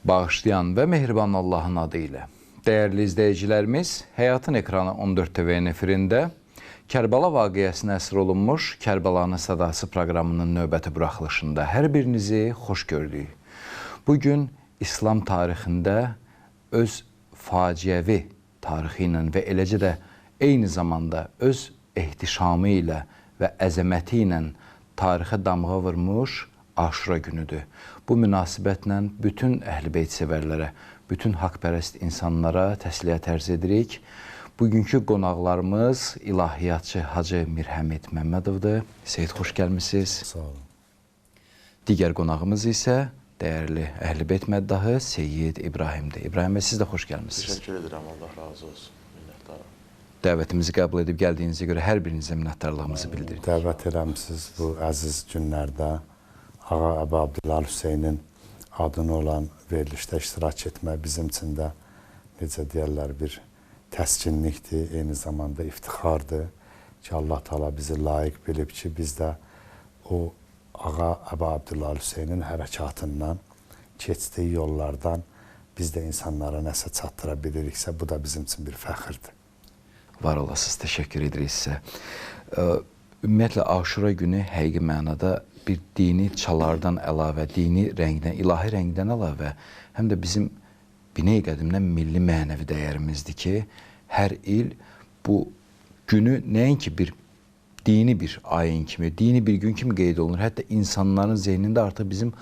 Bağışlayan və mehriban Allahın adı ilə. Dəyərli izləyicilərimiz, Həyatın Ekranı 14 TV-nin efirində Kərbəla vaqiəsinə əsr olunmuş Kərbəlanın Sədası proqramının növbəti buraxılışında hər birinizi xoş gördük. Bugün İslam tarixində öz faciəvi tarixi ilə və eləcə də eyni zamanda öz ehtişamı ilə və əzəməti ilə tarixə damğa vurmuş Aşura günüdür. Bu münasibətlə bütün Əhl-i Beyt sevərlərə, bütün haqpərəst insanlara təsliyyət ərz edirik. Bugünkü qonaqlarımız ilahiyyatçı Hacı Mirhəmid Məmmədovdur. Seyid, xoş gəlmisiniz. Sağ olun. Digər qonağımız isə dəyərli Əhl-i Beyt məddahı Seyid İbrahimdir. İbrahim bəy, siz də xoş gəlmisiniz. Təşəkkür edirəm, Allah razı olsun. Minnətdaram. Dəvətimizi qəbul edib gəldiyinizə görə hər birinizə minnətdarlığımızı bildiririk. Dəvət eləmisiniz bu əziz günlərdə Ağa Əbu Abdullah Hüseynin adına olan verilişdə iştirak etmək bizim üçün də, necə deyərlər, bir təskinlikdir, eyni zamanda iftixardır ki, Allah Teala bizi layiq bilib ki, biz də o Ağa Əbu Abdullah Hüseynin hərəkatından, keçdiyi yollardan biz də insanlara nəsə çatdıra biliriksə, bu da bizim üçün bir fəxirdir. Var olasınız, təşəkkür edirik sizə. Ümumiyyətlə, Aşura günü həqiqi mənada bir dini çalardan əlavə, dini rəngdən, ilahi rəngdən əlavə, həm də bizim biney qədimdən milli mənəvi dəyərimizdir ki, hər il bu günü nəinki bir dini bir ayin kimi, dini bir gün kimi qeyd olunur, hətta insanların zehnində artıq bizim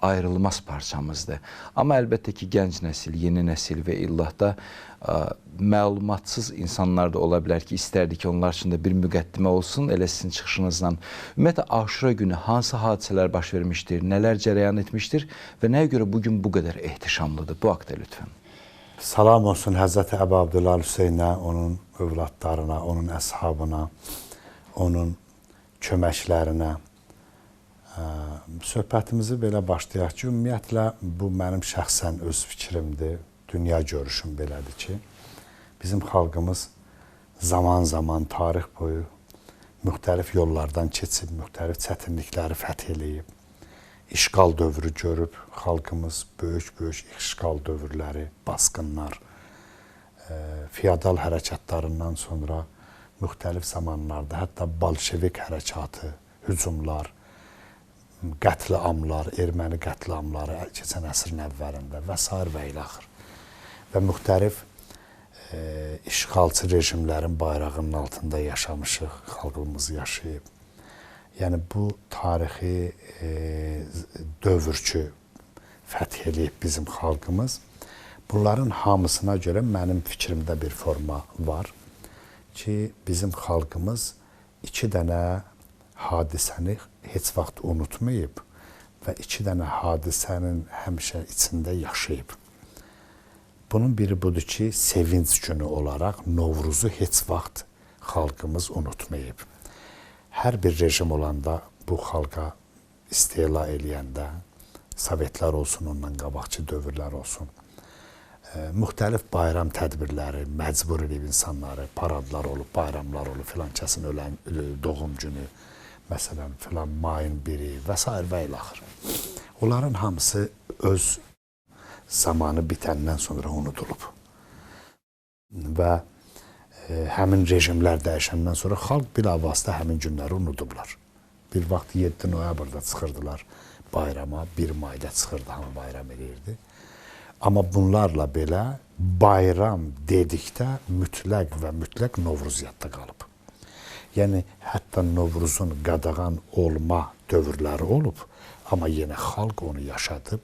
ayrılmaz parçamızdır. Amma əlbəttə ki, gənc nəsil, yeni nəsil və illahda məlumatsız insanlar da ola bilər ki, istərdi ki, onlar üçün də bir müqəddimə olsun, elə sizin çıxışınızla. Ümumiyyətlə, Aşura günü hansı hadisələr baş vermişdir, nələr cərəyan etmişdir və nəyə görə bugün bu qədər ehtişamlıdır? Bu haqda lütfən. Salam olsun Həzrəti Əbu Abdullah Hüseynə, onun övladlarına, onun əshabına, onun köməklərinə. Söhbətimizi belə başlayaq ki, ümumiyyətlə, bu mənim şəxsən öz fikrimdir, dünya görüşüm belədir ki, bizim xalqımız zaman-zaman tarix boyu müxtəlif yollardan keçib, müxtəlif çətinlikləri fəth eləyib, işğal dövrü görüb, xalqımız böyük-böyük işğal dövrləri, basqınlar, feodal hərəkatlarından sonra müxtəlif zamanlarda, hətta bolşevik hərəkatı, hücumlar, qətliamlar, erməni qətliamları keçən əsrin əvvəlində və sair və ilaxır. Və müxtəlif işğalçı rejimlərin bayrağının altında yaşamışıq, xalqımız yaşayıb. Yəni, bu tarixi dövr ki, fəth eləyib bizim xalqımız, bunların hamısına görə mənim fikrimdə bir forma var ki, bizim xalqımız iki dənə hadisəni heç vaxt unutmayıb və iki dənə hadisənin həmişə içində yaşayıb. Bunun biri budur ki, sevinc günü olaraq Novruzu heç vaxt xalqımız unutmayıb. Hər bir rejim olanda bu xalqa istila eləyəndə, Sovetlər olsun, ondan qabaqçı dövrlər olsun, müxtəlif bayram tədbirləri məcbur edib insanları, paradlar olub, bayramlar olub, filan kəsin ölən doğum günü, məsələn, filan mayın biri və sair və ilaxır. Onların hamısı öz zamanı bitəndən sonra unudulub. Və həmin rejimlər dəyişəndən sonra xalq bilavasitə həmin günləri unudublar. Bir vaxt 7 noyabrda çıxırdılar bayrama, 1 mayda çıxırdı, hamı bayram eləyirdi. Amma bunlarla belə bayram dedikdə mütləq və mütləq Novruz yadda qalıb. Yəni, hətta Novruzun qadağan olma dövrləri olub, amma yenə xalq onu yaşadıb,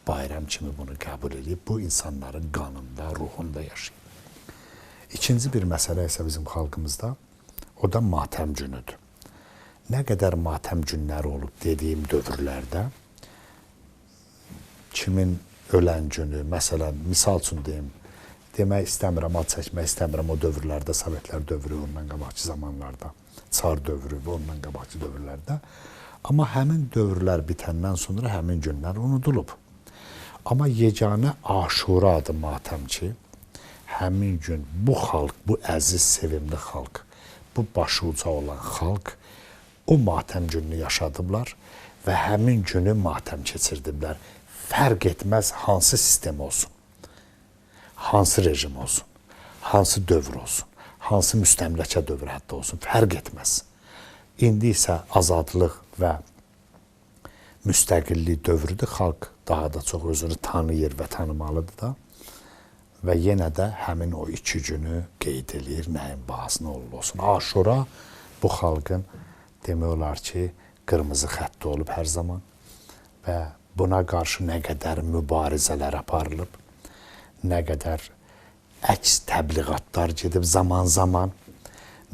bayram kimi bunu qəbul edib, bu insanların qanında, ruhunda yaşayıb. İkinci bir məsələ isə bizim xalqımızda, o da matəm günüdür. Nə qədər matəm günləri olub dediyim dövrlərdə, kimin ölən günü, məsələn, misal üçün deyim, demək istəmirəm, ad çəkmək istəmirəm o dövrlərdə, Sovetlər dövrü, ondan qabaqçı zamanlarda, Çar dövrü və ondan qabaqçı dövrlərdə. Amma həmin dövrlər bitəndən sonra həmin günlər unudulub. Amma yeganə Aşura adı matəm ki, həmin gün bu xalq, bu əziz, sevimli xalq, bu başuca olan xalq o matəm gününü yaşadıblar və həmin günü matəm keçirdiblər. Fərq etməz hansı sistem olsun, hansı rejim olsun, hansı dövr olsun, hansı müstəmləkə dövrü hətta olsun, fərq etməz. İndi isə azadlıq və müstəqillik dövrüdür. Xalq daha da çox özünü tanıyır və tanımalıdır da. Və yenə də həmin o 2 günü qeyd eləyir, nəyin bahasına olur olsun. Aşura bu xalqın demək olar ki, qırmızı xətti olub hər zaman və buna qarşı nə qədər mübarizələr aparılıb, nə qədər əks təbliğatlar gedib zaman-zaman,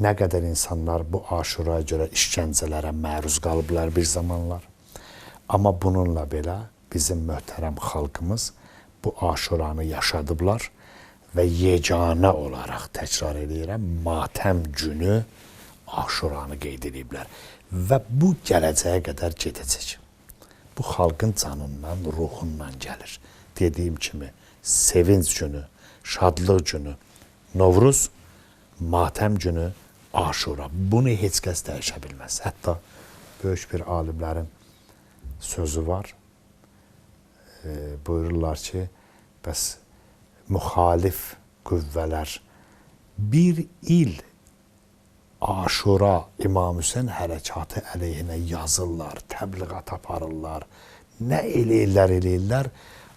nə qədər insanlar bu Aşuraya görə işgəncələrə məruz qalıblar bir zamanlar. Amma bununla belə bizim möhtərəm xalqımız bu Aşuranı yaşadıblar və yeganə olaraq, təkrar eləyirəm, matəm günü Aşuranı qeyd ediblər və bu gələcəyə qədər gedəcək. Bu xalqın canından, ruhundan gəlir. Dediyim kimi, sevinc günü, şadlıq günü, Novruz, matəm günü, Aşura. Bunu heç kəs dəyişə bilməz. Hətta böyük bir alimlərin sözü var. Buyururlar ki, bəs müxalif qüvvələr bir il Aşura İmam Hüseyn hərəkatı əleyhinə yazırlar, təbliğat aparırlar, nə eləyirlər, eləyirlər,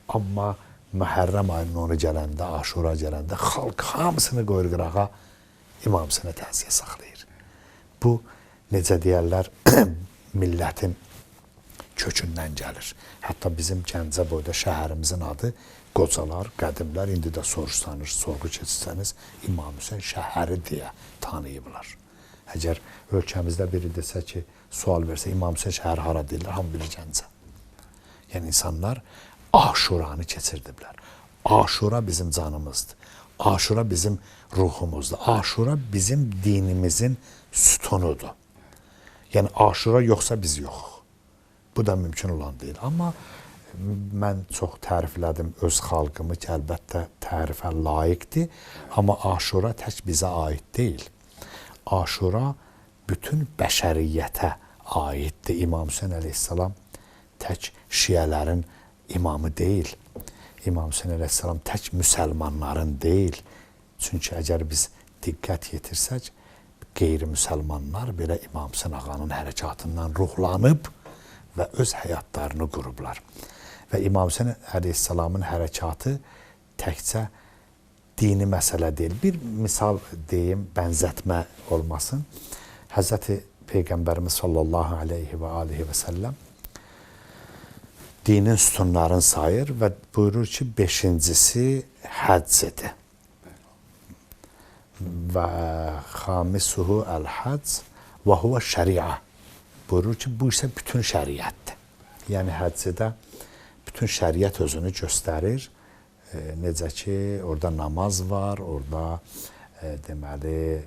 amma Məhərrəm ayının 10-u gələndə, Aşura gələndə xalq hamısını qoyur qırağa, İmam Hüseynə təziyə saxlayır. Bu, necə deyərlər, millətin kökündən gəlir. Hətta bizim Gəncə boyda şəhərimizin adı qocalar, qədimlər, indi də soruşsanız, sorğu keçirsəniz, İmam Hüseyn şəhəri deyə tanıyıblar. Əgər ölkəmizdə biri desə ki, sual versə, İmam Hüseyn şəhəri hara deyirlər, hamı bilir Gəncə. Yəni insanlar Aşuranı keçirdiblər. Aşura bizim canımızdır. Aşura bizim ruhumuzdur. Aşura bizim dinimizin sütunudur. Yəni Aşura yoxsa biz yoxuq. Bu da mümkün olan deyil. Amma mən çox təriflədim öz xalqımı ki, əlbəttə tərifə layiqdir. Amma Aşura tək bizə aid deyil. Aşura bütün bəşəriyyətə aiddir. İmam Hüseyn əleyhissalam tək şiələrin imamı deyil. İmam Hüseyn əleyhissalam tək müsəlmanların deyil. Çünki əgər biz diqqət yetirsək, qeyri-müsəlmanlar belə İmam Hüseyn ağanın hərəkatından ruhlanıb və öz həyatlarını qurublar. Və İmam Hüseyn əleyhissalamın hərəkatı təkcə dini məsələ deyil. Bir misal deyim, bənzətmə olmasın. Həzrəti Peyğəmbərimiz sallallahu aleyhi və alihi və səlləm dinin sütunlarını sayır və buyurur ki, beşincisi həccdir. Və xamisuhu əl-həcc və huvə şəria. Buyurur ki, bu isə bütün şəriətdir. Yəni həccdə bütün şəriət özünü göstərir. Necə ki, orada namaz var, orada deməli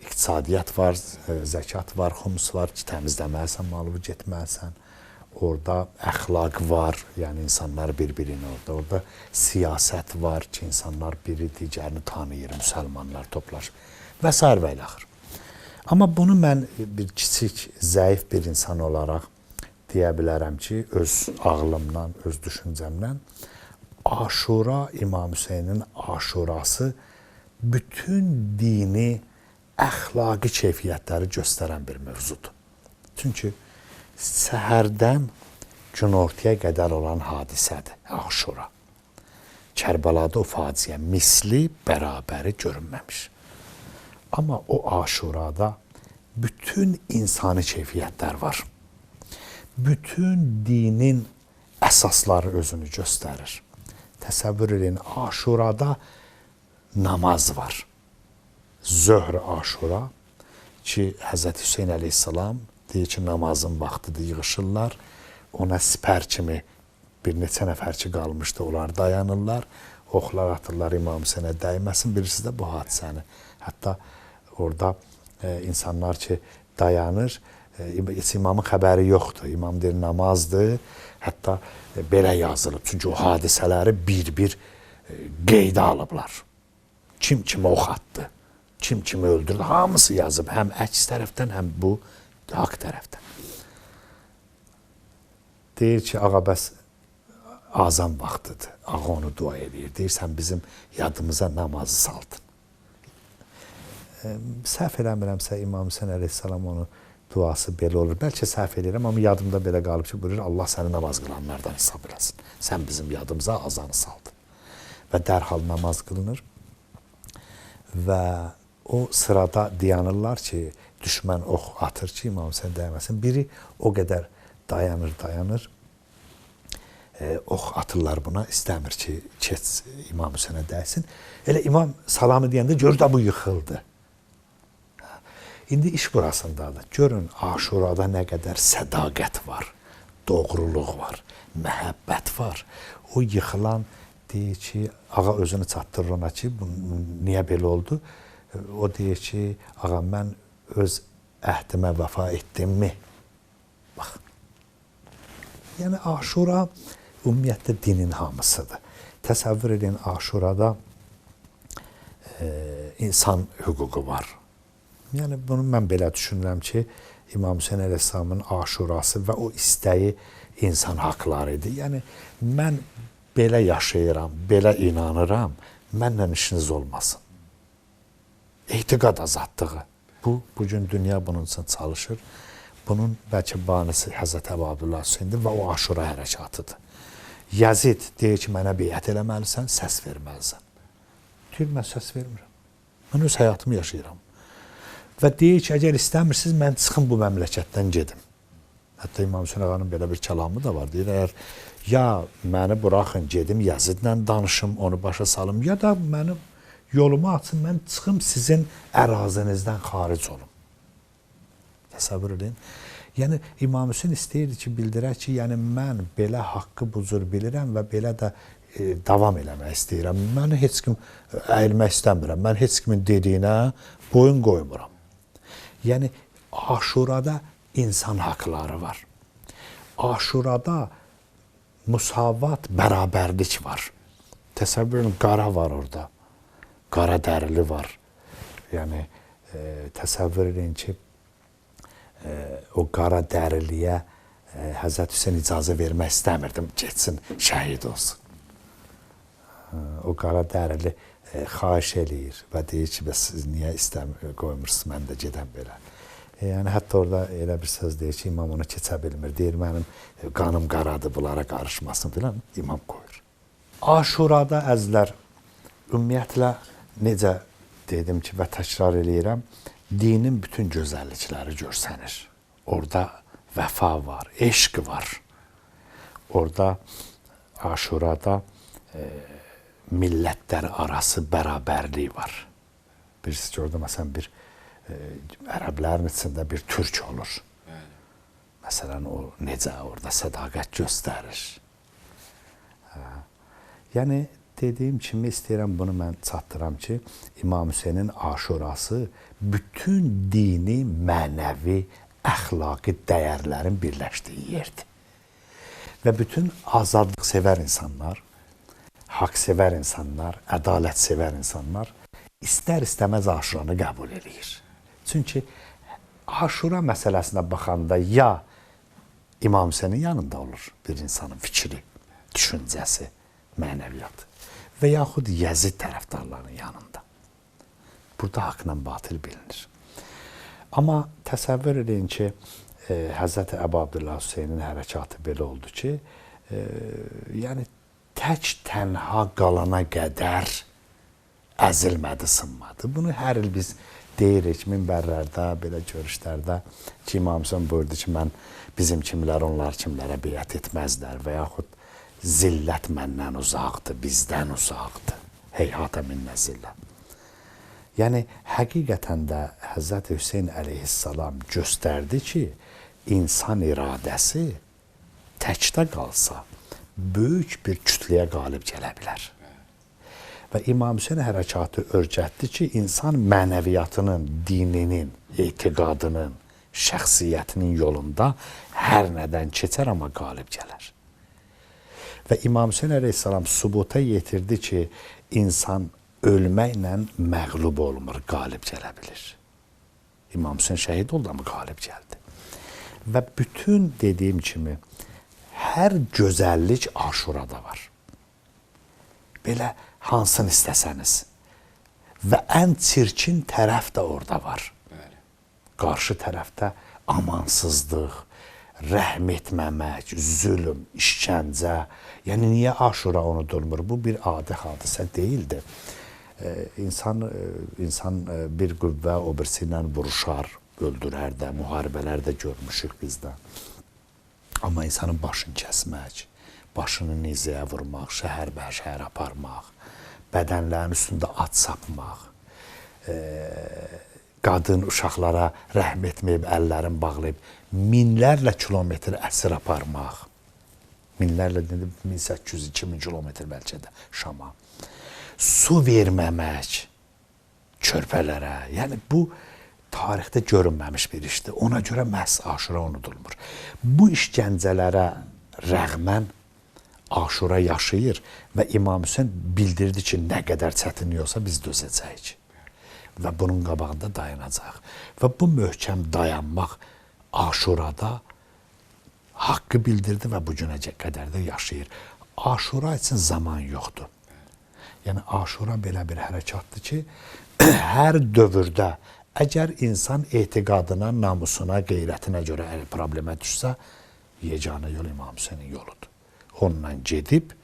iqtisadiyyat var, zəkat var, xums var ki, təmizləməlisən, malı getməlisən. Orada əxlaq var, yəni insanlar bir-birini orada. Orada siyasət var ki, insanlar biri digərini tanıyır, müsəlmanlar toplaşır və sair və ilaxır. Amma bunu mən bir kiçik, zəif bir insan olaraq deyə bilərəm ki, öz ağlımdan, öz düşüncəmdən Aşura, İmam Hüseynin Aşurası bütün dini, əxlaqi keyfiyyətləri göstərən bir mövzudur. Çünki səhərdən günortaya qədər olan hadisədir Aşura. Kərbəlada o faciə misli bərabəri görünməmiş. Amma o Aşurada bütün insani keyfiyyətlər var. Bütün dinin əsasları özünü göstərir. Təsəvvür edin, Aşurada namaz var. Zöhr Aşura ki, Həzrəti Hüseyn əleyhissalam deyir ki, namazın vaxtıdır, yığışırlar. Ona sipər kimi bir neçə nəfər ki qalmışdı, onlar dayanırlar. Oxlar atırlar İmam Hüseynə dəyməsin. Bilirsiniz də bu hadisəni. Hətta orada insanlar ki dayanır, heç imamın xəbəri yoxdur. İmam deyir, namazdır. Hətta belə yazılıb. Çünki o hadisələri bir-bir qeydə alıblar. Kim kimə ox atdı, kim kimi öldürdü, hamısı yazıb. Həm əks tərəfdən, həm bu haqq tərəfdən. Deyir ki, ağa, bəs Azan vaxtıdır. Ağa onu dua eləyir. Deyir, sən bizim yadımıza namazı saldın. Səhv eləmirəmsə İmam Hüseyn əleyhissalam onu duası belə olur. Bəlkə səhv eləyirəm, amma yadımda belə qalıb ki, buyurur, Allah səni namaz qılanlardan hesab eləsin. Sən bizim yadımıza azanı saldın. Və dərhal namaz qılınır. Və o sırada dayanırlar ki, düşmən ox atır ki, İmam Hüseyn dəyməsin. Biri o qədər dayanır, dayanır. Ox atırlar buna, istəmir ki, keç İmam Hüseynə dəysin. Elə İmam salamı deyəndə görür də bu yıxıldı. İndi iş burasındadır. Görün, Aşurada nə qədər sədaqət var, doğruluq var, məhəbbət var. O yıxılan deyir ki, ağa özünü çatdırır ona ki, bu niyə belə oldu? O deyir ki, ağa mən öz əhdimə vəfa etdimmi? Bax. Yəni Aşura ümumiyyətlə dinin hamısıdır. Təsəvvür edin, Aşurada insan hüququ var. Yəni bunu mən belə düşünürəm ki, İmam Hüseyn əleyhissalamın Aşurası və o istəyi insan haqları idi. Yəni mən belə yaşayıram, belə inanıram, mənlə işiniz olmasın. Etiqad azadlığı. Bu, bugün dünya bunun üçün çalışır. Bunun bəlkə banisi Həzrət Əbu Abdullah Hüseyndir və o Aşura hərakatıdır. Yazid deyir ki, mənə beyət eləməlisən, səs verməlisən. Deyir, mən səs vermirəm. Mən öz həyatımı yaşayıram. Və deyir ki, əgər istəmirsiniz, mən çıxım bu məmləkətdən gedim. Hətta İmam Hüseyn ağanın belə bir kəlamı da var. Deyir, əgər ya məni buraxın, gedim Yazidlə danışım, onu başa salım, ya da məni yolumu açın, mən çıxım sizin ərazinizdən xaric olum. Təsəvvür edin. Yəni, İmam Hüseyn istəyirdi ki, bildirək ki, yəni mən belə haqqı bu cür bilirəm və belə də davam eləmək istəyirəm. Mən heç kim əyilmək istəmirəm. Mən heç kimin dediyinə boyun qoymuram. Yəni, Aşurada insan haqları var. Aşurada müsavat, bərabərlik var. Təsəvvür edin, qara var orada. Qara dərili var. Yəni, təsəvvür edin ki, o qara dəriliyə Həzrət Hüseyn icazə vermək istəmirdim, getsin, şəhid olsun. O qara dərili xahiş eləyir və deyir ki, bəs siz niyə qoymursunuz, mən də gedən belə. Yəni, hətta orada elə bir söz deyir ki, imam onu keçə bilmir. Deyir, mənim qanım qaradır, bunlara qarışmasın filan, imam qoyur. Aşurada əzizlər, ümumiyyətlə, necə dedim ki və təkrar eləyirəm, dinin bütün gözəllikləri görsənir. Orada vəfa var, eşq var. Orada Aşurada millətlər arası bərabərlik var. Birisi ki, orada məsələn bir ərəblərin içində bir türk olur. Bəli. Məsələn, o necə orada sədaqət göstərir. Yəni, dediyim kimi istəyirəm bunu mən çatdıram ki, İmam Hüseynin Aşurası bütün dini, mənəvi, əxlaqi dəyərlərin birləşdiyi yerdir. Və bütün azadlıq sevər insanlar, haqq sevər insanlar, ədalət sevər insanlar istər-istəməz Aşuranı qəbul eləyir. Çünki Aşura məsələsinə baxanda ya İmam Hüseynin yanında olur bir insanın fikri, düşüncəsi, mənəviyyatı və yaxud Yəzid tərəfdarlarının yanında. Burada haqla batil bilinir. Amma təsəvvür edin ki, Həzrəti Əbu Abdullah Hüseynin hərəkatı belə oldu ki, yəni tək tənha qalana qədər əzilmədi, sınmadı. Bunu hər il biz deyirik minbərlərdə, belə görüşlərdə ki, İmam Hüseyn buyurdu ki, mən bizim kimlər, onlar kimlərə beyət etməzlər və yaxud zillət məndən uzaqdır, bizdən uzaqdır. Heyhata minnə zillət. Yəni, həqiqətən də Həzrəti Hüseyn əleyhissalam göstərdi ki, insan iradəsi təkdə qalsa, böyük bir kütləyə qalib gələ bilər. Və İmam Hüseyn hərəkatı öyrətdi ki, insan mənəviyyatının, dininin, etiqadının, şəxsiyyətinin yolunda hər nədən keçər, amma qalib gələr. Və İmam Hüseyn əleyhissalam sübuta yetirdi ki, insan ölməklə məğlub olmur, qalib gələ bilir. İmam Hüseyn şəhid oldu, amma qalib gəldi. Və bütün dediyim kimi, Hər gözəllik Aşurada var. Belə hansını istəsəniz. Və ən çirkin tərəf də orada var. Bəli. Qarşı tərəfdə amansızlıq, rəhm etməmək, zülm, işgəncə. Yəni niyə Aşura unudulmur? Bu bir adi hadisə deyildi. İnsan bir qüvvə o birisi ilə vuruşar, öldürər də, müharibələr də görmüşük biz də. Amma insanın başını kəsmək, başını nizəyə vurmaq, şəhər-bəşəhər aparmaq, bədənlərin üstündə at sapmaq, qadın uşaqlara rəhm etməyib, əllərini bağlayıb, minlərlə kilometr əsir aparmaq, minlərlə 1800-2000 kilometr bəlkə də Şama, su verməmək körpələrə, yəni bu tarixdə görünməmiş bir işdir. Ona görə məhz Aşura unudulmur. Bu işgəncələrə rəğmən Aşura yaşayır və İmam Hüseyn bildirdi ki, nə qədər çətinlik olsa biz dözəcəyik və bunun qabağında dayanacaq. Və bu möhkəm dayanmaq Aşurada haqqı bildirdi və bu günə qədər də yaşayır. Aşura üçün zaman yoxdur. Yəni Aşura belə bir hərəkatdır ki, hər dövrdə əgər insan etiqadına, namusuna, qeyrətinə görə problemə düşsə, yeganə yol İmam Hüseynin yoludur. Onunla gedib,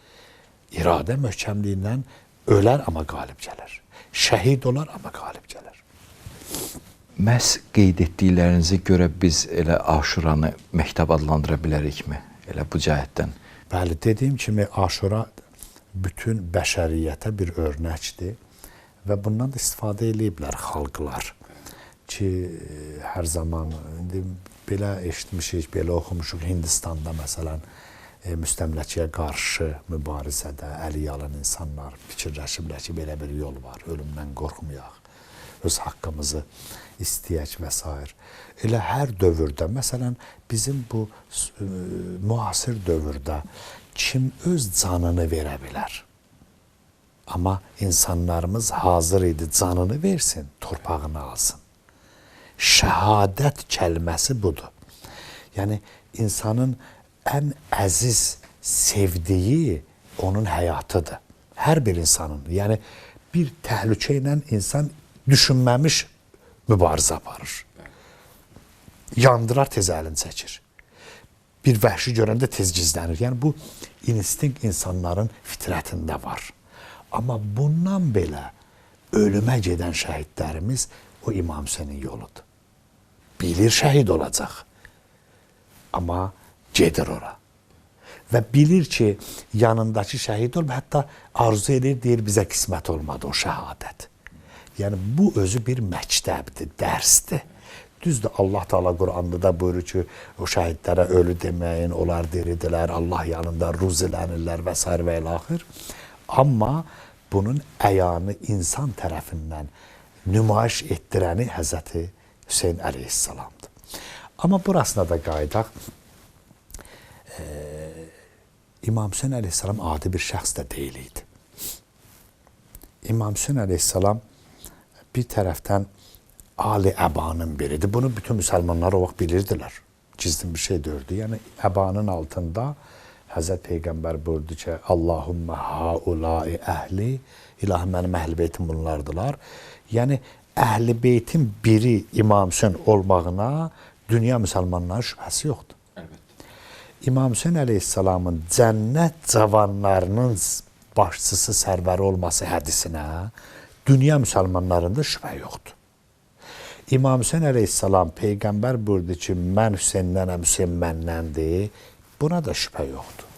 iradə möhkəmliyindən ölər, amma qalib gələr. Şəhid olar, amma qalib gələr. Məhz qeyd etdiklərinizə görə biz elə Aşuranı məktəb adlandıra bilərikmi? Elə bu cəhətdən. Bəli, dediyim kimi Aşura bütün bəşəriyyətə bir örnəkdir və bundan da istifadə eləyiblər xalqlar ki, hər zaman indi belə eşitmişik, belə oxumuşuq Hindistanda məsələn, müstəmləkəyə qarşı mübarizədə əli yalan insanlar fikirləşiblər ki, belə bir yol var, ölümdən qorxmayaq, öz haqqımızı istəyək və s. Elə hər dövrdə, məsələn, bizim bu müasir dövrdə kim öz canını verə bilər? Amma insanlarımız hazır idi, canını versin, torpağını alsın. Şəhadət kəlməsi budur. Yəni, insanın ən əziz sevdiyi onun həyatıdır. Hər bir insanın. Yəni, bir təhlükə ilə insan düşünməmiş mübarizə aparır. Yandırar, tez əlini çəkir. Bir vəhşi görəndə tez gizlənir. Yəni, bu instinkt insanların fitrətində var. Amma bundan belə ölümə gedən şəhidlərimiz o İmam Hüseynin yoludur. Bilir şəhid olacaq, amma gedir ora. Və bilir ki, yanındakı şəhid olub, hətta arzu edir, deyir, bizə qismət olmadı o şəhadət. Yəni, bu özü bir məktəbdir, dərsdir. Düzdür, Allah Teala Quranda da buyurur ki, o şəhidlərə ölü deməyin, onlar diridirlər, Allah yanında ruzilənirlər və s. və ilaxır. Amma bunun əyanı insan tərəfindən nümayiş etdirəni Həzrəti Hüseyn əleyhissalamdır. Amma burasına da qayıdaq. İmam Hüseyn əleyhissalam adi bir şəxs də deyil idi. İmam Hüseyn əleyhissalam bir tərəfdən Ali Əbanın biridir. Bunu bütün müsəlmanlar o vaxt bilirdilər. Gizlin bir şey deyirdi. Yəni əbanın altında Həzrət Peyğəmbər buyurdu ki, Allahümmə haulai əhli, ilahi mənim əhl-i beytim bunlardılar. Yəni əhl-i beytin biri İmam Hüseyn olmağına dünya müsəlmanların şübhəsi yoxdur. Əlbəttə. İmam Hüseyn əleyhissalamın cənnət cavanlarının başçısı, sərvəri olması hədisinə dünya müsəlmanlarında şübhə yoxdur. İmam Hüseyn əleyhissalam Peyğəmbər buyurdu ki, mən Hüseyndənəm, Hüseyn məndəndir. Buna da şübhə yoxdur.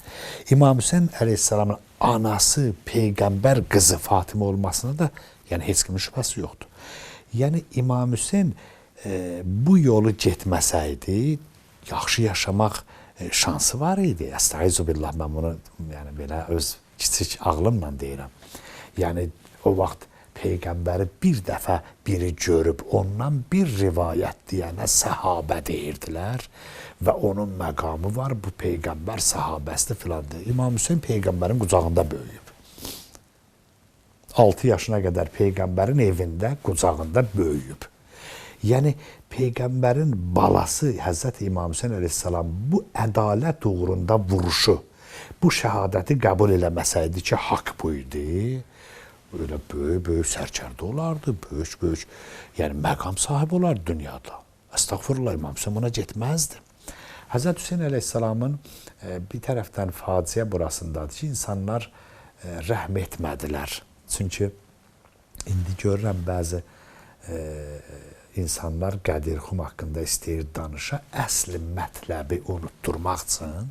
İmam Hüseyn əleyhissalamın anası Peyğəmbər qızı Fatimə olmasına da yəni heç kimin şübhəsi yoxdur. Yəni İmam Hüseyn bu yolu getməsəydi, yaxşı yaşamaq şansı var idi. Əstəizu billah, mən bunu yəni belə öz kiçik ağlımla deyirəm. Yəni o vaxt Peyğəmbəri bir dəfə biri görüb, ondan bir rivayət deyənə səhabə deyirdilər və onun məqamı var, bu Peyğəmbər səhabəsidir filandır. İmam Hüseyn Peyğəmbərin qucağında böyüyüb. 6 yaşına qədər Peyğəmbərin evində, qucağında böyüyüb. Yəni, Peyğəmbərin balası Həzrəti İmam Hüseyn əleyhissalam bu ədalət uğrunda vuruşu, bu şəhadəti qəbul eləməsəydi ki, haqq bu idi, öyle böyük-böyük sərkərdə olardı, böyük-böyük, yəni məqam sahibi olardı dünyada. Əstəğfurullah, İmam Hüseyn buna getməzdi. Həzrət Hüseyn əleyhissalamın bir tərəfdən faciə burasındadır ki, insanlar rəhm etmədilər. Çünki indi görürəm bəzi insanlar Qədir Xum haqqında istəyir danışa, əsl mətləbi unutturmaq üçün.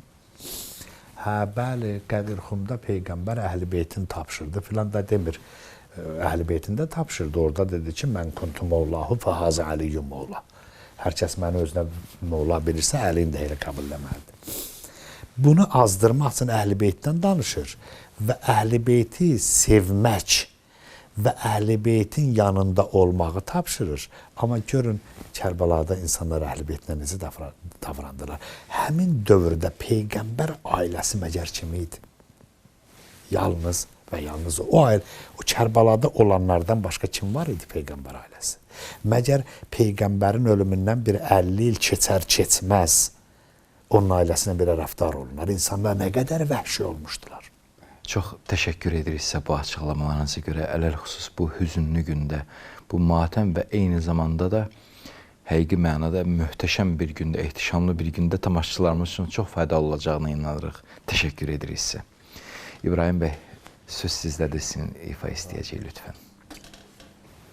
Hə, bəli, Qədir Xumda Peyğəmbər Əhl-i Beytin tapşırdı filan da demir. Əhl-i Beytin də tapşırdı. Orada dedi ki, mən kuntu mevlahu fəhazə Əliyyum mevla. Hər kəs məni özünə mevla bilirsə, Əlini də elə qəbul eləməlidir. Bunu azdırmaq üçün Əhl-i Beytdən danışır və Əhl-i Beyti sevmək və Əhl-i Beytin yanında olmağı tapşırır. Amma görün, Kərbəlada insanlar Əhl-i Beytlə necə davrandılar. Həmin dövrdə Peyğəmbər ailəsi məgər kimi idi? Yalnız və yalnız o ailə, o Kərbəlada olanlardan başqa kim var idi Peyğəmbər ailəsi? Məgər Peyğəmbərin ölümündən bir 50 il keçər keçməz onun ailəsinə belə rəftar olunlar. İnsanlar nə qədər vəhşi olmuşdular. Çox təşəkkür edirik sizə bu açıqlamalarınıza görə. Ələlxüsus bu hüzünlü gündə, bu matəm və eyni zamanda da həqiqi mənada möhtəşəm bir gündə, ehtişamlı bir gündə tamaşaçılarımız üçün çox faydalı olacağına inanırıq. Təşəkkür edirik sizə. İbrahim bəy, söz sizdədir, sizin ifa istəyəcək lütfən.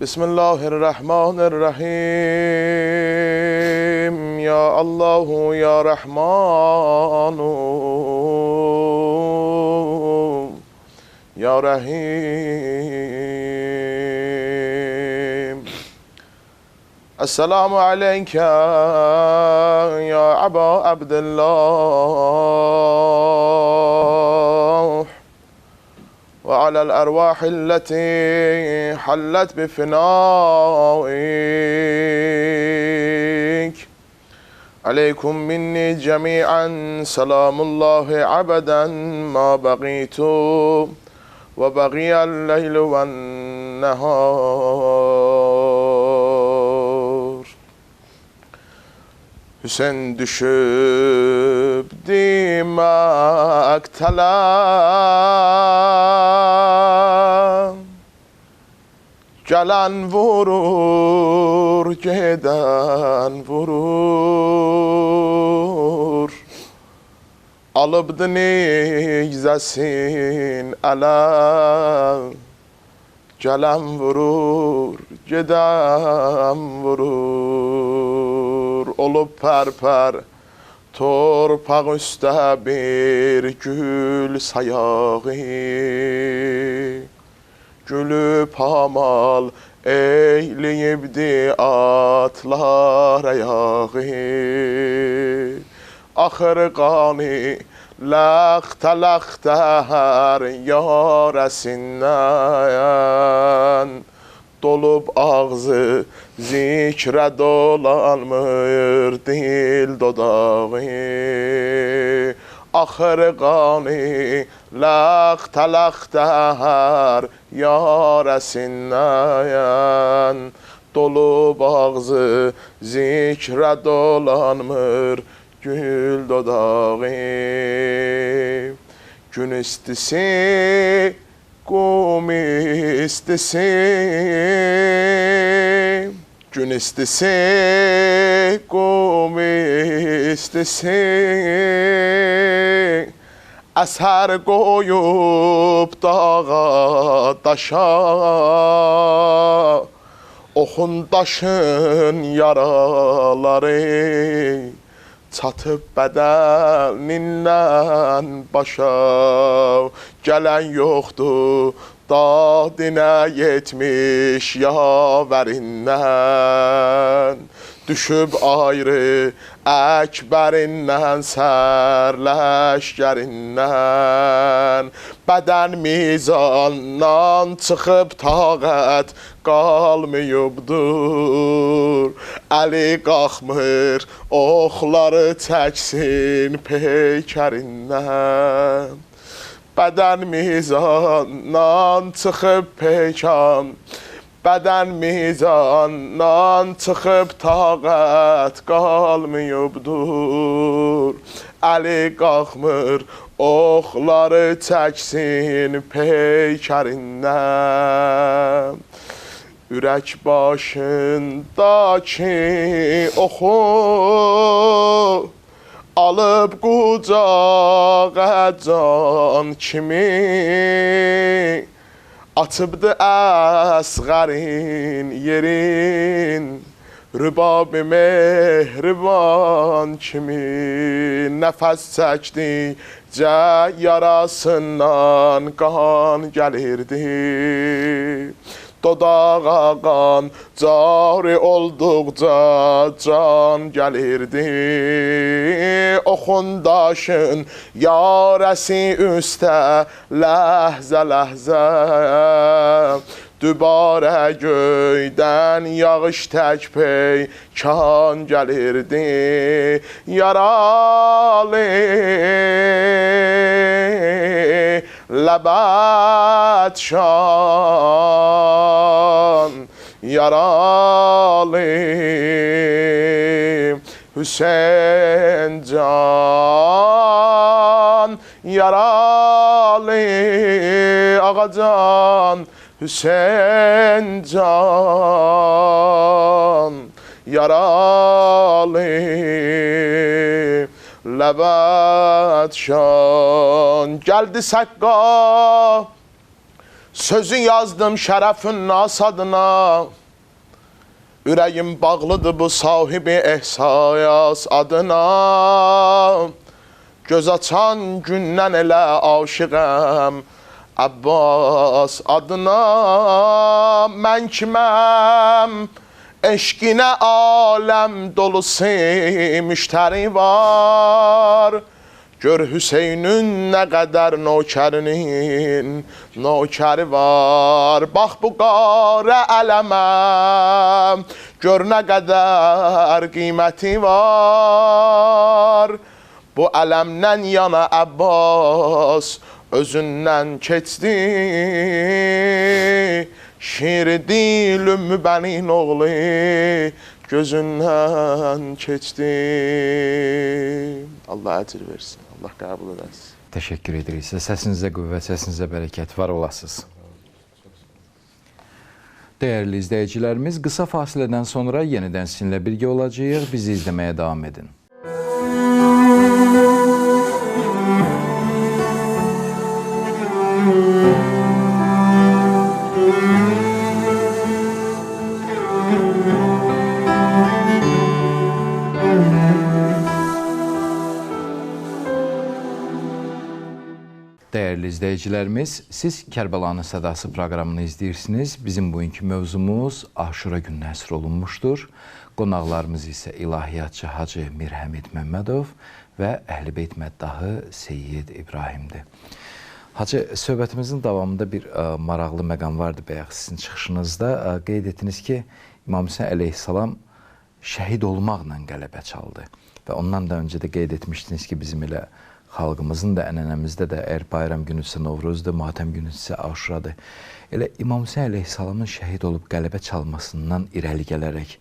Bismillahirrahmanirrahim. Ya Allahu ya Rahmanu Ya Rahim. Esselamu aleyke ya Aba Abdullah ve alel ervah allati hallet bifinaik. Aleykum minni cemi'an selamullahi abeden ma bagitu ve bagiyel leylu ven nehar. Hüseyin düşüb deməktələ, gələn vurur, gedən vurur. Alıbdı nizəsin ələ, gələn vurur, gedən vurur. Olub pərpər torpaq üstə bir gül sayağı, gülü pamal eyləyibdi atlar ayağı. Axır qanı ləxtə-ləxtə hər yarəsindən, dolub ağzı zikrə dolanmır dil dodağı. Axır qanı ləxtə-ləxtə hər yarəsindən, dolub ağzı zikrə dolanmır gül dodağı. Gün istisi, qum istisi, gün istisi, qum istisi, əsər qoyub dağa daşa, oxun daşın yaraları çatıb bədənindən başa. Gələn yoxdur dadinə yetmiş yavərindən, düşüb ayrı əkbərindən, sərləşgərindən. Bədən mizandan çıxıb taqət qalmayıbdır, əli qalxmır oxları çəksin peykərindən. Bədən mizandan çıxıb peykan, Bədən mizandan çıxıb taqət qalmayıbdır. Əli qalxmır, oxları çəksin peykərindən. Ürək başındakı oxu alıb qucağa can kimi, açıbdı Əsğərin yerin, Rübab-ı mehriban kimi. Nəfəs çəkdikcə yarasından qan gəlirdi. Dodağa qan cari olduqca can gəlirdi. Oxun daşın yarəsi üstə ləhzə-ləhzə, dübarə göydən yağış tək peykan gəlirdi. Yaralı ləbət şan, yaralı Hüseyn can, yaralı Ağacan Hüseyn can, yaralı ləbət şan. Gəldi səqqa, sözü yazdım şərəfün nas adına. Ürəyim bağlıdır bu sahibi ehsas adına. Göz açan gündən elə aşiqəm Abbas adına. Mən kiməm? Eşqinə aləm dolusu müştəri var. Gör Hüseynin nə qədər nökərinin nökəri var. Bax bu qarə ələmə, gör nə qədər qiyməti var. Bu ələmdən yana Abbas özündən keçdi. Şir dil Ümmü Bənin oğlu gözündən keçdi. Allah əcr versin, Allah qəbul edəsin. Təşəkkür edirik sizə. Səsinizə qüvvət, səsinizə bərəkət, var olasınız. Dəyərli izləyicilərimiz, qısa fasilədən sonra yenidən sizinlə birgə olacağıq. Bizi izləməyə davam edin. Dəyərli izləyicilərimiz, siz Kərbəlanın Sədası proqramını izləyirsiniz. Bizim bugünkü mövzumuz Aşura gününə həsr olunmuşdur. Qonaqlarımız isə ilahiyyatçı Hacı Mirhəmid Məmmədov və Əhl-i Beyt məddahı Seyyid İbrahimdir. Hacı, söhbətimizin davamında bir maraqlı məqam vardı bayaq sizin çıxışınızda. Qeyd etdiniz ki, İmam Hüseyn əleyhissalam şəhid olmaqla qələbə çaldı. Və ondan da öncə də qeyd etmişdiniz ki, bizim elə xalqımızın da ənənəmizdə də əgər bayram günüdürsə Novruzdur, matəm günüdürsə Aşuradır. Elə İmam Hüseyn əleyhissalamın şəhid olub qələbə çalmasından irəli gələrək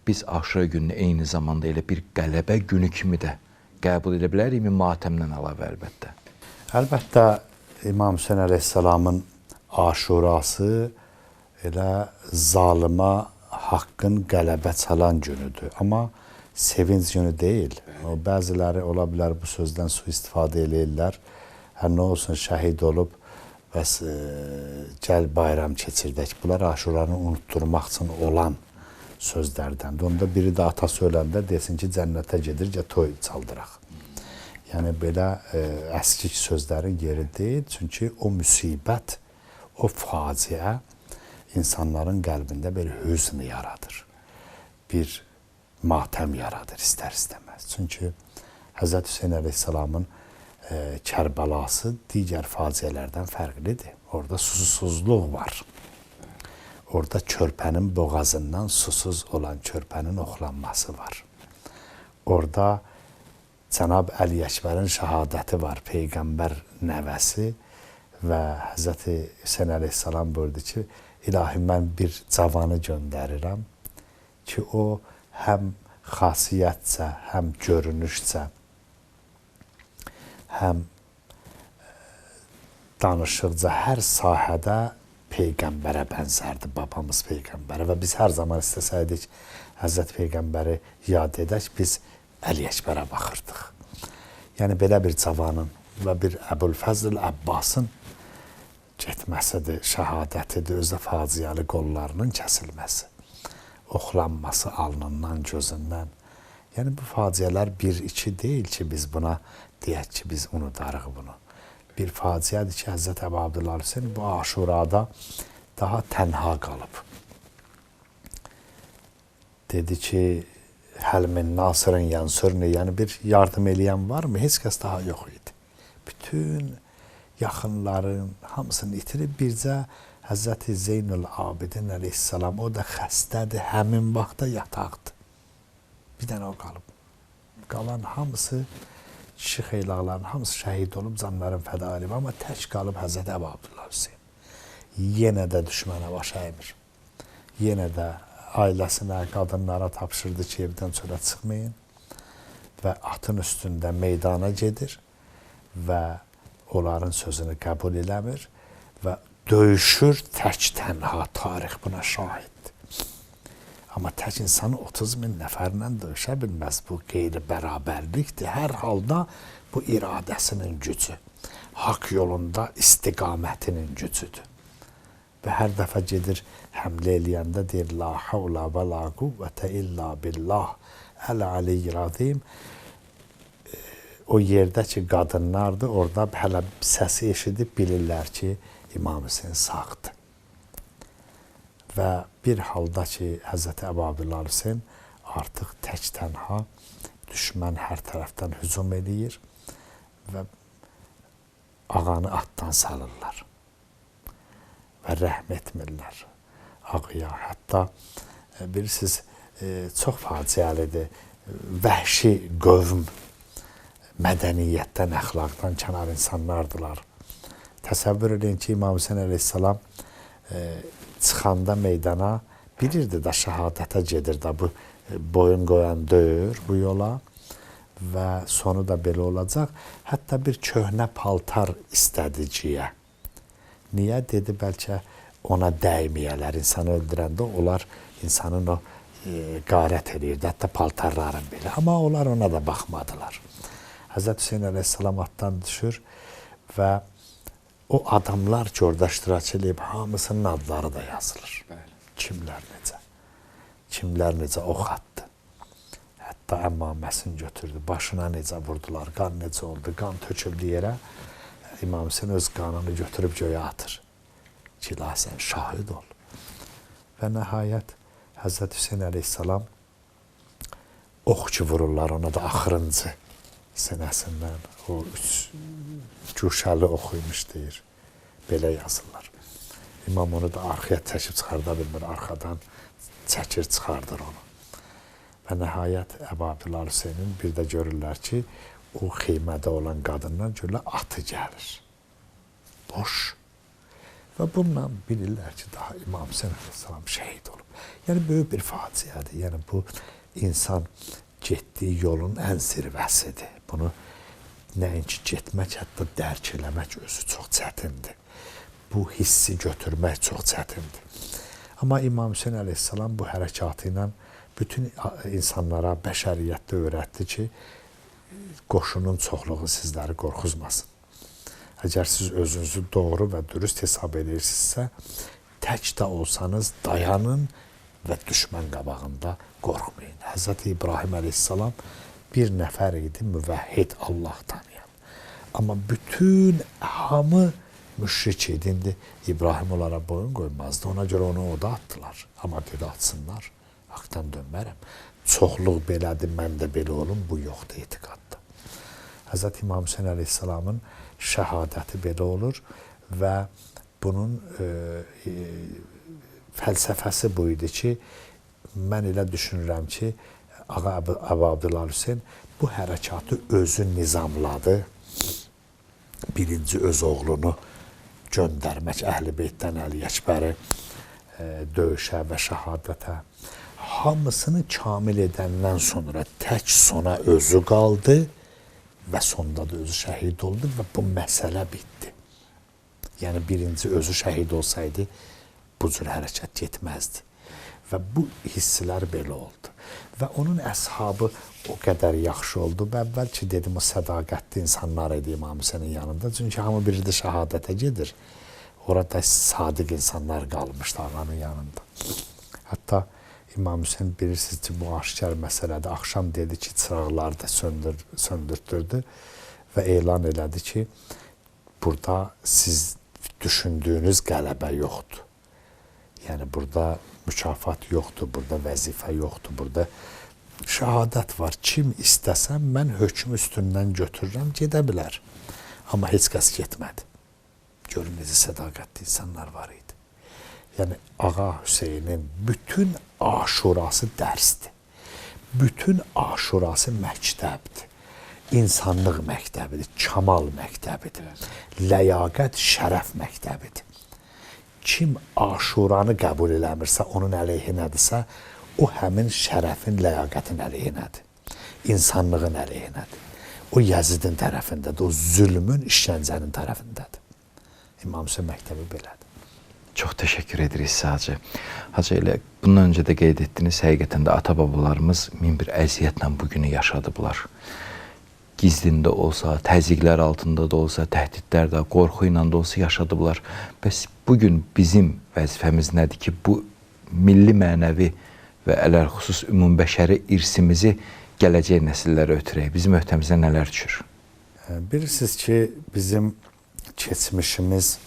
biz Aşura gününü eyni zamanda elə bir qələbə günü kimi də qəbul edə bilərikmi matəmdən əlavə əlbəttə? Əlbəttə İmam Hüseyn əleyhissalamın Aşurası elə zalıma haqqın qələbə çalan günüdür. Amma sevinc günü deyil. O, bəziləri ola bilər bu sözdən sui-istifadə eləyirlər. Hər nə olsun şəhid olub, bəs gəl bayram keçirdək. Bunlar Aşuranı unutturmaq üçün olan sözlərdəndir. Onda biri də atası öləndə desin ki, cənnətə gedir, gəl toy çaldıraq. Yəni belə əskik sözlərin yeri deyil. Çünki o müsibət, o faciə insanların qəlbində bir hüzn yaradır. Bir matəm yaradır istər-istəməz. Çünki Həzrət Hüseyn əleyhissalamın Kərbəlası digər faciələrdən fərqlidir. Orada susuzluq var. Orada körpənin boğazından susuz olan körpənin oxlanması var. Orada Cənab Əli Əkbərin şəhadəti var, Peyğəmbər nəvəsi və Həzrəti Hüseyn əleyhissalam buyurdu ki, İlahi, mən bir cavanı göndərirəm ki, o həm xasiyyətcə, həm görünüşcə, həm danışıqca hər sahədə Peyğəmbərə bənzərdir, babamız Peyğəmbərə. Və biz hər zaman istəsəydik Həzrət Peyğəmbəri yad edək, biz Əli Əkbərə baxırdıq. Yəni, belə bir cavanın və bir Əbülfəzl Əbbasın getməsidir, şəhadətidir, özdə faciəli qollarının kəsilməsi, oxlanması alnından, gözündən. Yəni, bu faciələr bir-iki deyil ki, biz buna deyək ki, biz unudarıq bunu. Bir faciədir ki, Həzrət Əbu Abdullah Hüseyn bu Aşurada daha tənha qalıb. Dedi ki, Həl min Nasırın yansırni, yəni bir yardım eləyən varmı? Heç kəs daha yox idi. Bütün yaxınların hamısını itirib, bircə Həzrəti Zeynül Abidin əleyhissalam, o da xəstədir, həmin vaxtda yataqdır. Bir dənə o qalıb. Qalan hamısı, kişi xeylaqların hamısı şəhid olub, canların fəda edib, amma tək qalıb Həzrəti Əbu Abdullah Hüseyn. Yenə də düşmənə baş əymir. Yenə də ailəsinə, qadınlara tapşırdı ki, evdən çölə çıxmayın və atın üstündə meydana gedir və onların sözünü qəbul eləmir və döyüşür tək tənha, tarix buna şahiddir. Amma tək insanı 30 min nəfərlə döyüşə bilməz. Bu qeyri-bərabərlikdir. Hər halda bu iradəsinin gücü, haqq yolunda istiqamətinin gücüdür. Və hər dəfə gedir, həmlə eləyəndə deyir, La havla və la quvvətə illa billah, əl-aliyyil azim. O yerdə ki, qadınlardır, orada hələ səsi eşidib bilirlər ki, İmam Hüseyn sağdır. Və bir halda ki, Həzrəti Əbu Abdullah Hüseyn artıq tək tənha düşmən hər tərəfdən hücum eləyir və ağanı atdan salırlar və rəhm etmirlər ağıya. Hətta bilirsiniz, çox faciəlidir, vəhşi qövm, mədəniyyətdən, əxlaqdan kənar insanlardılar. Təsəvvür edin ki, İmam Hüseyn əleyhissalam çıxanda meydana bilirdi də şəhadətə gedir də, bu boyun qoyan deyir bu yola və sonu da belə olacaq. Hətta bir köhnə paltar istədi giyə. Niyə? Dedi, bəlkə ona dəyməyələr. İnsanı öldürəndə onlar insanın o qarət eləyirdi, hətta paltarların belə. Amma onlar ona da baxmadılar. Həzrət Hüseyn əleyhissalam atdan düşür və o adamlar ki, orada iştirak eləyib, hamısının adları da yazılır. Bəli. Kimlər necə? Kimlər necə ox atdı? Hətta əmmaməsini götürdü, başına necə vurdular, qan necə oldu, qan töküldü yerə. İmam Hüseyn öz qanını götürüb göyə atır ki, la sən şahid ol. Və nəhayət Həzrət Hüseyn əleyhissalam ox ki vururlar ona da axırıncı sinəsindən, o üç güşəli ox imiş deyir, belə yazırlar. İmam onu da arxaya çəkib çıxarda bilmir, arxadan çəkir, çıxardır onu. Və nəhayət Əbu Abdullah Hüseynin bir də görürlər ki, o xeymədə olan qadınlar görürlər, atı gəlir. Boş. Və bununla bilirlər ki, daha İmam Hüseyn əleyhissalam şəhid olub. Yəni, böyük bir faciədir. Yəni, bu insan getdiyi yolun ən zirvəsidir. Bunu nəinki getmək, hətta dərk eləmək özü çox çətindir. Bu hissi götürmək çox çətindir. Amma İmam Hüseyn əleyhissalam bu hərəkatı ilə bütün insanlara, bəşəriyyətdə öyrətdi ki, qoşunun çoxluğu sizləri qorxuzmasın. Əgər siz özünüzü doğru və dürüst hesab edirsinizsə, tək də olsanız dayanın və düşmən qabağında qorxmayın. Həzrəti İbrahim əleyhissalam bir nəfər idi, müvəhhid, Allah tanıyan. Amma bütün hamı müşrik idi. İndi İbrahim onlara boyun qoymazdı. Ona görə onu oda atdılar. Amma dedi, atsınlar, haqdan dönmərəm. Çoxluq belədir, mən də belə olum, bu yoxdur etiqadda. Həzrəti İmam Hüseyn əleyhissalamın şəhadəti belə olur və bunun fəlsəfəsi bu idi ki, mən elə düşünürəm ki, Ağa Əbu Abdullah Hüseyn bu hərəkatı özü nizamladı. Birinci öz oğlunu göndərmək, Əhl-i Beytdən Əli Əkbəri döyüşə və şəhadətə. Hamısını kamil edəndən sonra tək sona özü qaldı və sonda da özü şəhid oldu və bu məsələ bitdi. Yəni birinci özü şəhid olsaydı bu cür hərəkət getməzdi. Və bu hisslər belə oldu. Və onun əshabı o qədər yaxşı oldu. Və əvvəl ki dedim, o sədaqətli insanlar idi İmam Hüseynin yanında. Çünki hamı biri də şəhadətə gedir. Orada sadiq insanlar qalmışdı ağanın yanında. Hətta İmam Hüseyn bilirsiniz ki, bu aşkar məsələdir. Axşam dedi ki, çıraqları da söndürtdürdü və elan elədi ki, burada siz düşündüyünüz qələbə yoxdur. Yəni burada mükafat yoxdur, burada vəzifə yoxdur, burada şəhadət var. Kim istəsəm mən hökmü üstündən götürürəm, gedə bilər. Amma heç kəs getmədi. Görün necə sədaqətli insanlar var idi. Yəni Ağa Hüseynin bütün aşurası dərsdir. Bütün aşurası məktəbdir. İnsanlıq məktəbidir, kamal məktəbidir. Ləyaqət, şərəf məktəbidir. Kim aşuranı qəbul eləmirsə, onun əleyhinədirsə, o həmin şərəfin, ləyaqətin əleyhinədir. İnsanlığın əleyhinədir. O Yəzidin tərəfindədir, o zülmün, işgəncənin tərəfindədir. İmam Hüseyn məktəbi belədir. Çox təşəkkür edirik sizə Hacı. Hacı, elə bundan öncə də qeyd etdiniz, həqiqətən də ata-babalarımız min bir əziyyətlə bu günü yaşadıblar. Gizlində olsa, təzyiqlər altında da olsa, təhdidlər də, qorxu ilə də olsa yaşadıblar. Bəs bugün bizim vəzifəmiz nədir ki, bu milli, mənəvi və ələlxüsus ümumbəşəri irsimizi gələcək nəsillərə ötürək? Bizim öhdəmizə nələr düşür? Bilirsiniz ki, bizim keçmişimiz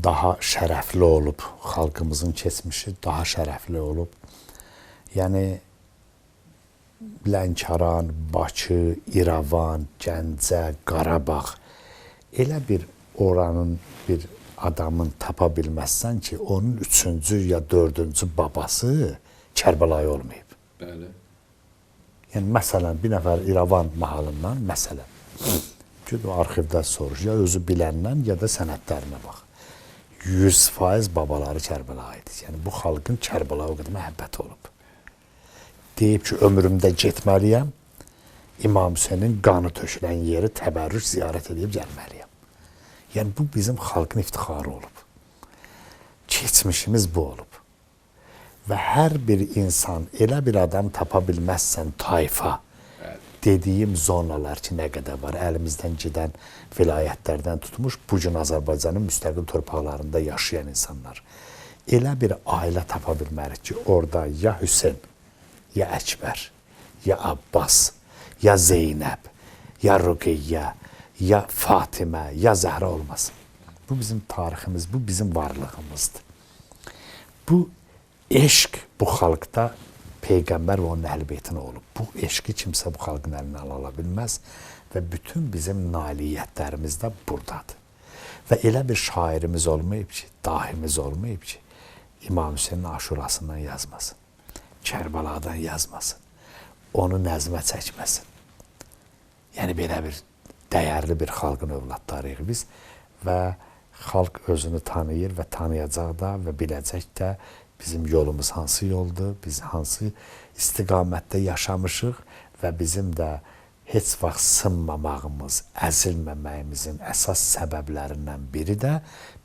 daha şərəfli olub, xalqımızın keçmişi daha şərəfli olub. Yəni Lənkəran, Bakı, İrəvan, Gəncə, Qarabağ elə bir oranın bir adamın tapa bilməzsən ki, onun üçüncü ya dördüncü babası Kərbəlayı olmayıb. Bəli. Yəni məsələn, bir nəfər İrəvan mahalından, məsələn, ki, o arxivdə soruş, ya özü biləndən, ya da sənədlərinə bax. 100% babaları Kərbəlayı idi. Yəni bu xalqın Kərbalaya o qədər məhəbbəti olub. Deyib ki, ömrümdə getməliyəm, İmam Hüseynin qanı tökülən yeri təbərrük ziyarət edib gəlməliyəm. Yəni bu bizim xalqın iftixarı olub. Keçmişimiz bu olub. Və hər bir insan, elə bir adam tapa bilməzsən tayfa, dediyim zonalar ki, nə qədər var, əlimizdən gedən vilayətlərdən tutmuş, bugün Azərbaycanın müstəqil torpaqlarında yaşayan insanlar. Elə bir ailə tapa bilmərik ki, orada ya Hüseyn, ya Əkbər, ya Abbas, ya Zeynəb, ya Ruqiyyə, ya Fatimə, ya Zəhra olmasın. Bu bizim tariximiz, bu bizim varlığımızdır. Bu eşq bu xalqda Peyğəmbər və onun əhl-i beytinə olub. Bu eşqi kimsə bu xalqın əlindən ala bilməz və bütün bizim nailiyyətlərimiz də buradadır. Və elə bir şairimiz olmayıb ki, dahimiz olmayıb ki, İmam Hüseynin aşurasından yazmasın, Kərbəladan yazmasın, onu nəzmə çəkməsin. Yəni belə bir dəyərli bir xalqın övladlarıyıq biz və xalq özünü tanıyır və tanıyacaq da və biləcək də bizim yolumuz hansı yoldur, biz hansı istiqamətdə yaşamışıq və bizim də heç vaxt sınmamağımız, əzilməməyimizin əsas səbəblərindən biri də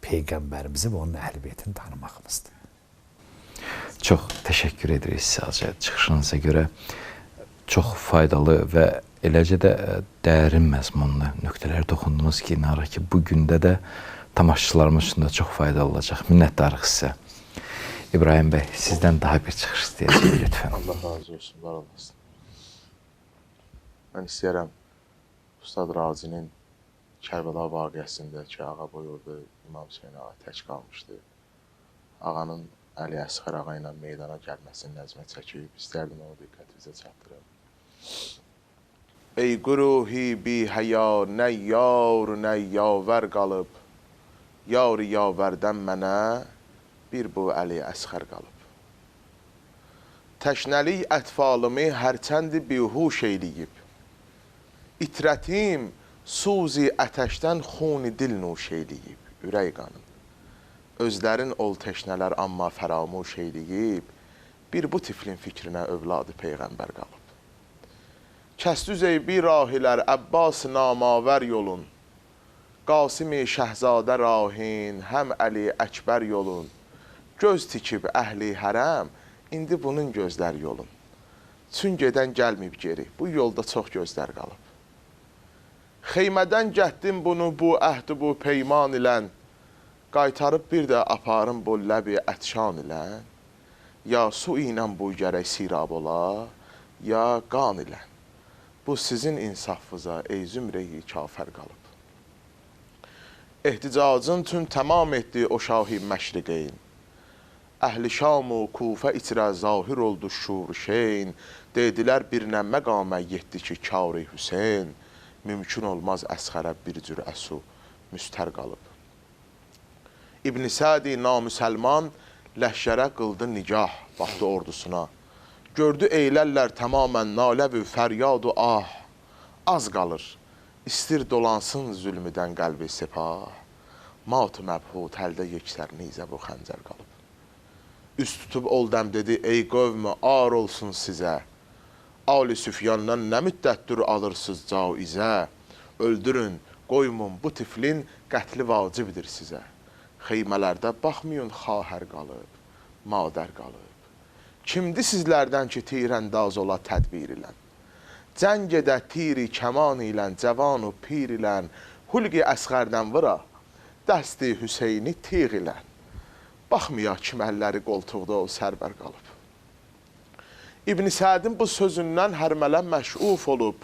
Peyğəmbərimizi və onun əhl-i beytini tanımağımızdır. Çox təşəkkür edirik sizə Hacı, çıxışınıza görə. Çox faydalı və eləcə də dərin məzmunlu nöqtələr toxundunuz ki, inanırıq ki, bu gündə də tamaşaçılarımız üçün də çox faydalı olacaq. Minnətdarıq sizə. İbrahim bəy, sizdən daha bir çıxış istəyəcəyik lütfən. Allah razı olsun, var olasın. Mən istəyirəm Ustad Razinin Kərbəla vaqiəsində ki, ağa buyurdu, İmam Hüseyn ağa tək qalmışdı. Ağanın Əli Əsxər ağa ilə meydana gəlməsini nəzmə çəkib, istərdim onu diqqətinizə çatdırım. Ey güruhi bi həya, nə yar, nə yavər qalıb, yar-ı yavərdən mənə bir bu Əli Əsxər qalıb. Təşnəlik ətfalımı hərçəndi bihuş eyləyib, İtrətim suzi ətəşdən xuni dil nuş eyləyib, ürək qanım. Özlərin ol teşnələr amma fəramuş eyləyib, bir bu tiflin fikrinə övladı Peyğəmbər qalıb. Kəsdü zeybi rahilər Əbbas namavər yolun, Qasimi Şəhzadə rahin, həm Əli Əkbər yolun. Göz tikib əhli hərəm, indi bunun gözlər yolun. Çün gedən gəlməyib geri, bu yolda çox gözlər qalıb. Xeymədən gətdim bunu bu əhd bu peyman ilən, qaytarıb bir də aparım bu ləbi ətşan ilən. Ya su ilə bu gərək sirab ola, ya qan ilən. Bu sizin insafınıza ey zümreyi kafər qalıb. Ehticacın tüm tamam etdi o şahi məşriqeyn. Əhli Şam u Kufə içrə zahir oldu şur şeyn. Dedilər bir nə məqamə yetdi ki kâr-i Hüseyn. Mümkün olmaz Əsxərə bir cür əsu müstər qalıb. İbn Sədi namüsəlman ləşkərə qıldı nigah, baxdı ordusuna. Gördü eylərlər tamamən nalə və fəryad ah. Az qalır, istir dolansın zülmüdən qəlbi sepah. Mat-ı məbhut əldə yeksər nizə bu xəncər qalıb. Üst tutub ol dəm dedi, ey qövmü, ar olsun sizə. Ali Süfyandan nə müddətdir alırsınız caizə? Öldürün, qoymun bu tiflin qətli vacibdir sizə. Xeymələrdə baxmayın xahər qalıb, madər qalıb. Kimdi sizlərdən ki tirəndaz ola tədbir ilən? Cəng edə tiri kəman ilən, cəvan u pir ilən, Hulqi Əsxərdən vıra, dəsti Hüseyni tiğ ilən. Baxmaya kim əlləri qoltuqda o sərvər qalıb. İbn Sədin bu sözündən Hərmələ məşuf olub.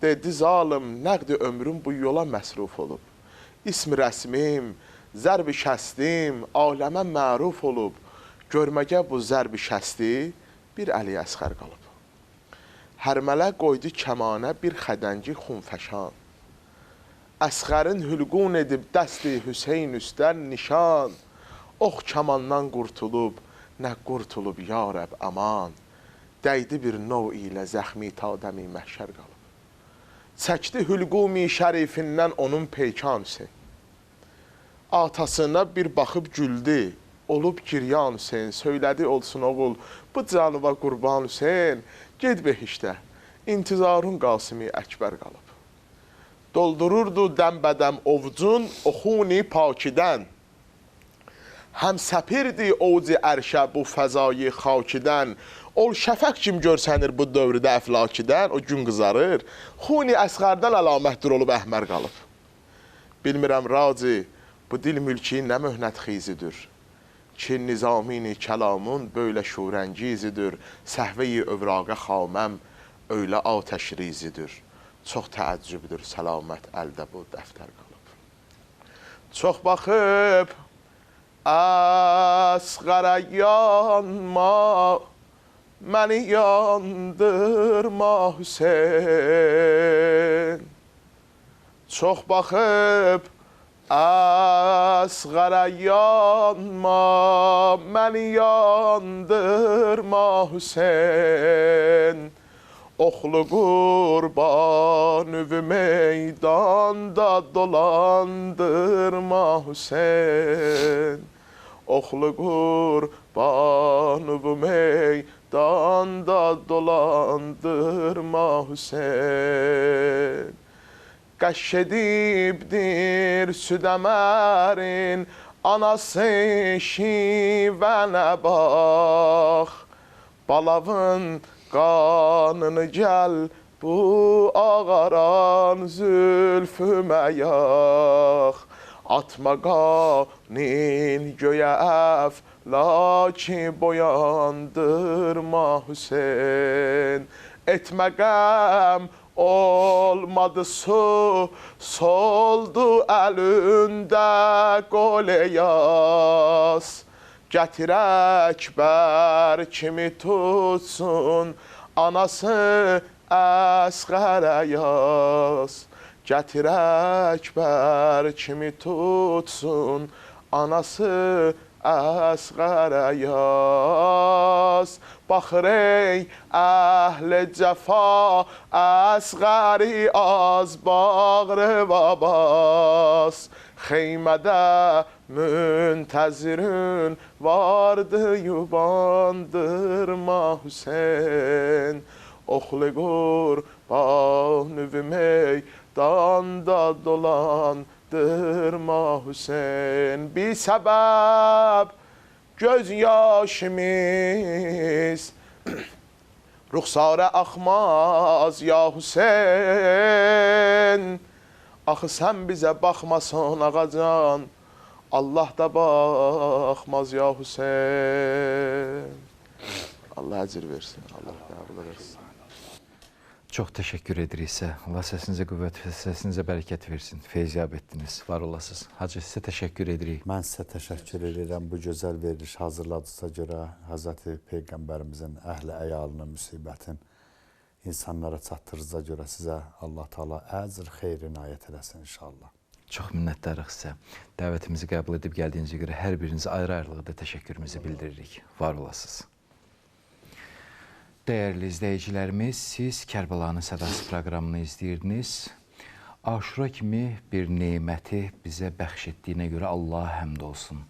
Dedi, zalım, nəqdi ömrüm bu yola məsruf olub. İsm rəsmim, zərb-i şəstim, aləmə məruf olub. Görməgə bu zərb-i şəsti bir Əli Əsxər qalıb. Hərmələ qoydu kəmanə bir xədəngi xunfəşan. Əsxərin hülqun edib dəsti Hüseyn üstən nişan. Ox kəmandan qurtulub, nə qurtulub ya Rəbb aman. Dəydi bir nov ilə zəxmi ta dəmi məhşər qalıb. Çəkdi hülqumi şərifindən onun peykan Hüseyn. Atasına bir baxıb güldü, olub giryan Hüseyn. Söylədi olsun oğul, bu canıva qurban Hüseyn. Ged behişdə, intizarın Qasimi Əkbər qalıb. Doldururdu dəmbədəm ovcun, oxuni pakidən. Həm səpirdi ovci ərşə bu fəzayı xakidən. Ol şəfəq kim görsənir bu dövrdə əflakidən, o gün qızarır. Xuni Əsxərdən əlamətdir olub əhmər qalıb. Bilmirəm raci, bu dil mülki nə möhnət xizidir. Ki nizamini kəlamın böylə şurəngizidir. Səhvəyi övraqə xaməm öylə atəş rizidir. Çox təəccübdür səlamət əldə bu dəftər qalıb. Çox baxıb Əsxərə yanma, məni yandırma Hüseyn. Çox baxıb Əsxərə yanma, məni yandırma Hüseyn. Oxlu qurban üvü meydanda dolandırma Hüseyn. Oxlu qurban üvü meydanda dolandırma Hüseyn. Qəş edibdir südəmərin anası şivənə bax. Balavın qanını gəl bu ağaran zülfümə yax. Atma qanin göyə əflaki boyandırma Hüseyn. Etmə qəm olmadı su, soldu əlündə qoleyas. Gətir Əkbər kimi tutsun, anası Əsxərə yaz. Gətir Əkbər kimi tutsun, anası Əsxərə yaz. Baxır ey əhli cəfa, Əsxəri az bağrı babas. Xeymədə müntəzirin vardı yubandırma Hüseyn. Oxlu qurbanı meydanda dolandırma Hüseyn. Bir səbəb göz yaşımız ruxsarə axmaz ya Hüseyn. Axı sən bizə baxmasan ağacan, Allah da baxmaz ya Hüseyn. Allah əcr versin, Allah qəbul etsin. Çox təşəkkür edirik sizə. Allah səsinizə qüvvət, səsinizə bərəkət versin. Feyziyab etdiniz, var olasınız. Hacı, sizə təşəkkür edirik. Mən sizə təşəkkür edirəm bu gözəl veriliş hazırladığınıza görə. Həzrəti Peyğəmbərimizin əhli əyalının müsibətin insanlara çatdırdığınıza görə sizə Allah Taala əcr, xeyr inayət eləsin inşallah. Çox minnətdarıq sizə. Dəvətimizi qəbul edib gəldiyinizə görə hər birinizə ayrı-ayrılıqda təşəkkürümüzü bildiririk. Var olasınız. Dəyərli izləyicilərimiz, siz Kərbəlanın Sədası proqramını izləyirdiniz. Aşura kimi bir neməti bizə bəxş etdiyinə görə Allaha həmd olsun.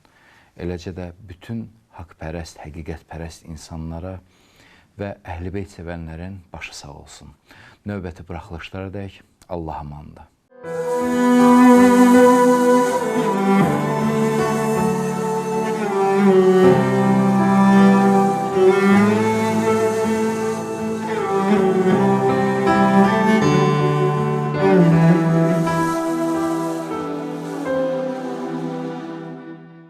Eləcə də bütün haqpərəst, həqiqətpərəst insanlara və Əhl-i Beyt sevənlərin başı sağ olsun. Növbəti buraxılışlara dək Allaha amandır.